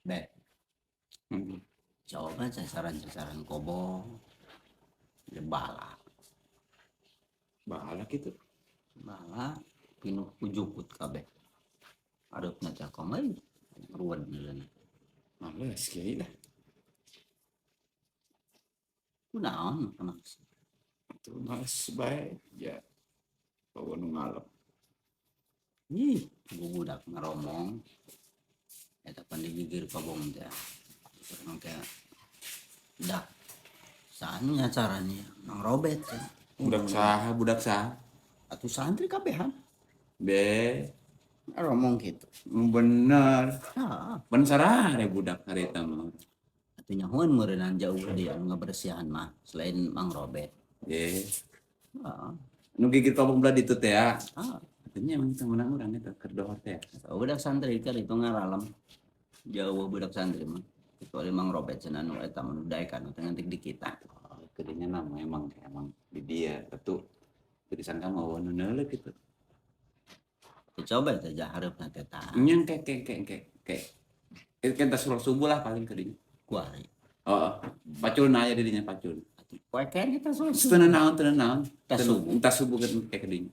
Be, coba sasaran-sasaran kobong. Ya bala. Bala gitu. Bala pinuh ku jukut kabeh. Areupna teh kong euy. Ruwet nilainya. Males kiai lah. Kunaon maksud? Itu males bae ya. Bawa nu ngalep. Ih, budak ngaromong. Eta pan digigir kobong teh. Urang teh dak. Saha caranya Mang Robet ya. Budak saha, budak saha? Atuh santri kabehan. Be, Ngaromong gitu. Bener. Ah, Ben sarare budak harita mah. Atuh nyahoan meureunnan jauh dia anu ngabersihan mah selain Mang Robet. Ye. Ah, Nu gigir kobong belah ditu teh ya. Ah. Artinya emang itu menang urang eta keur dohor teh. Budak santri kan itu ngaralem. Jauh budak santri mah. Kecuali Mang Robet cenah nu eta mah nu daekan nu teh ngantik di kita. Oh, kedinya nama emang emang di dia tentu tulisan kamu mau nu neuleuh gitu. Coba teh hareupna teh tah. Nya ke ke ke ke ke. Itu kan tas subuh lah paling kedinya. Kuari. Oh, pacul na aya di dinya pacul. Atuh poe keneh teh sholat Teu naon, teu naon. Tas subuh. Tas subuh ke ke kedinya.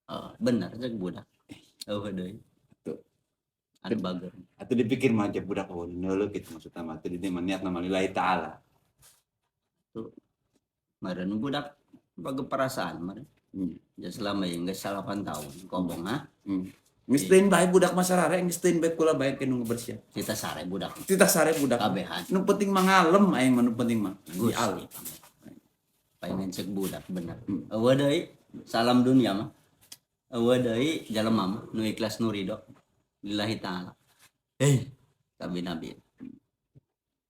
Oh, bener cek budak. Oh, deui. Tuh. Anu bager. Atau dipikir mah aja budak oh neuleuh gitu maksudnya mah teu di dieu mah niat nama lillahi taala. Meureun budak bage perasaan meureun. Ya selama ya geus 8 tahun kobong ah. Geus teuing bae budak mah sarare, geus teuing bae kula bae ke nu bersiap. Kita sare budak. Kita sare budak. Kabehan. Nu penting mah ngalem aing mah, nu penting mah. Gusti. Di Palingan cek budak bener. Eueuh deui salam dunia mah. Eueuh deui jalema mah nu ikhlas nu ridho lillahi taala. Eh, kabi nabi.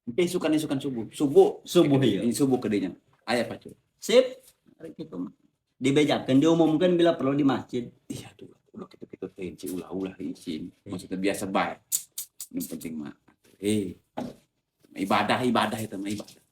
Isukan isukan subuh. Subuh. Subuh iya. Ini subuh kedinya. Aya pacul. Sip. Hari gitu mah. Dibejakeun, diumumkeun bila perlu di masjid. Iya tuh, ulah kitu-kitu teh ci, ulah-ulah izin. Maksudnya biasa bae. Nu penting mah ibadah, ibadah itu mah ibadah.